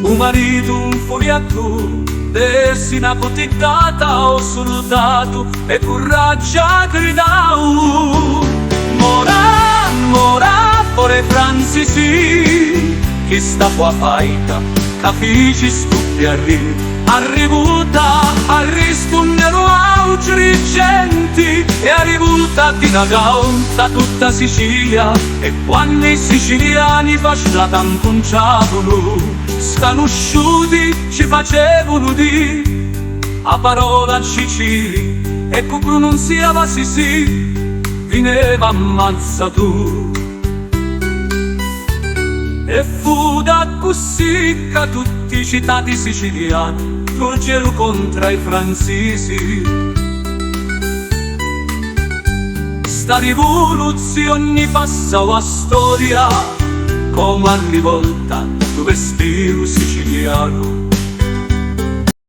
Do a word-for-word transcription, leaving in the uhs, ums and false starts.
U maritu nfuriatu, desi na cutiddata ô suldatu e cu raggia gridau: "Mora, mora, fore Franzisi, chista fu a faita ca fici stu piarrì." A rivuta arrispunneru autri genti e a rivuta dilagau nta tutta Sicilia, e quannu i siciliani pa strata ncuntravunu scanusciuti ci facevunu dì a parola Cicili, e cu prununziava sisì vineva ammazzatu. E fu d'accussì ca tutti i citati siciliani surgeru contra i Franzisi. Sta rivuluzioni passau a storia comu a rivolta dû vestiru sicilianu.